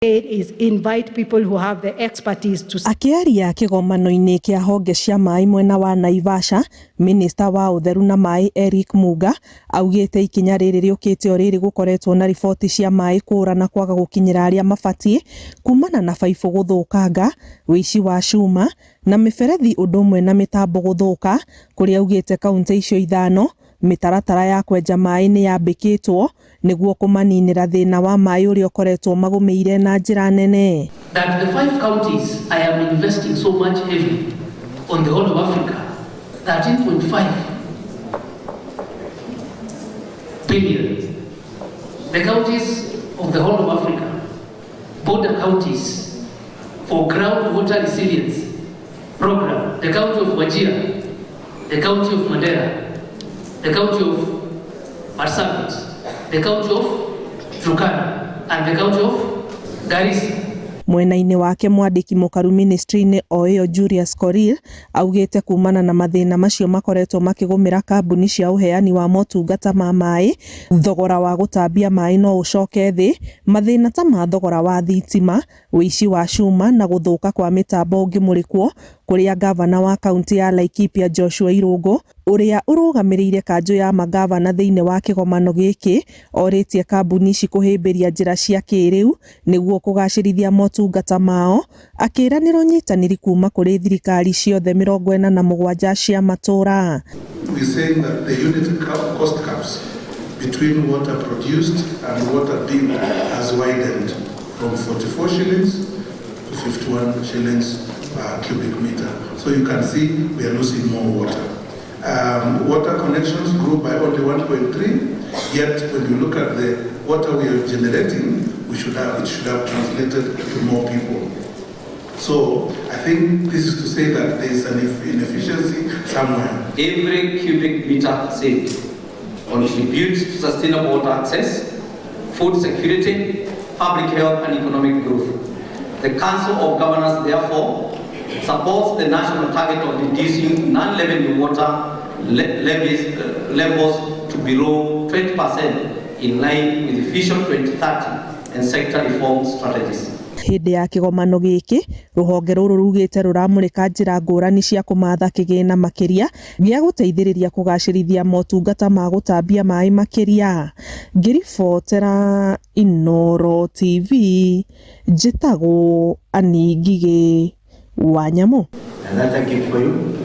Is invite people who have the expertise to Akĩaria kĩgomano-inĩ kĩa honge cia maĩ mwena wa Naivasha, minista wa ũtheru na maĩ Eric Muga augĩte ikinya rĩrĩ rĩũkĩte o rĩrĩ gũkoretwo na riboti cia maĩ kũra na kwaga gũkinyĩra arĩa mabatiĩ kumana na baibũ gũthũkanga, wĩici wa cuma na mĩberethi ũndũ ũmwe na mĩtambo gũthũka, kũrĩa augĩte kaunti icio ithano mĩtaratara ya kwenja maĩ nĩ yambĩkĩtwo nĩguo kũmaninĩra thĩna wa maĩ ũrĩa ũkoretwo magũmĩire na njĩra nene. That the five counties I am investing so much heavily on the whole of Africa, 13.5 billion. The counties of the whole of Africa, border counties for groundwater resilience program, the county of Wajir, the county of Mandera, the county of Marsabit, the county of Turkana, and the county of Garissa. Mwena-inĩ wake, mwandĩki mũkaru ministry-inĩ o ĩyo Julius Korir augĩte kumana na mathĩna macio makoretwo makĩgũmĩra kambuni cia ũheani wa motungata ma maĩ, thogora wa gũtambia maĩ no ũcoke thĩ, mathĩna ta ma thogora wa thitima, wĩici wa cuma na gũthũka kwa mĩtambo ũngĩmũrĩkwo, kũrĩa ngavana wa kaunti ya Laikipia Joshua Irũngũ, ũrĩa ũrũgamĩrĩire kanjũ ya mangavana thĩinĩ wa kĩgomano gĩkĩ, orĩtie kambuni ici kũhĩmbĩria njĩra cia kĩrĩu nĩguo kũgacĩrithia motungata mao, akĩranĩra ũnyitanĩri kuma kũrĩ thirikari ciothe 47 cia matũra. We're saying that the unit cost caps between water produced and water billed has widened from 44 shillings to 51 shillings per cubic meter. So you can see we are losing more water. Water connections grew by only 1.3, yet when you look at the water we are generating, it should have translated to more people. So I think this is to say that there is an inefficiency somewhere. Every cubic meter saved contributes to sustainable water access, food security, public health, and economic growth. The Council of Governors therefore supports the national target of reducing non-revenue water levels to below 20% in line with the Vision 2030 and sector reform strategies. Hĩndĩ ya kĩgomano gĩkĩ, rũhonge rũrũ rugĩte rũramũrĩka njĩra ngũrani cia kũmatha kĩgĩna makĩria gĩa gũteithĩrĩria kũgacĩrithia motungata ma gũtambia maĩ makĩria. Ngĩribotera Inooro TV, njĩtagwo Annie Ngigĩ wa Nyamũ. And that's a gift for you.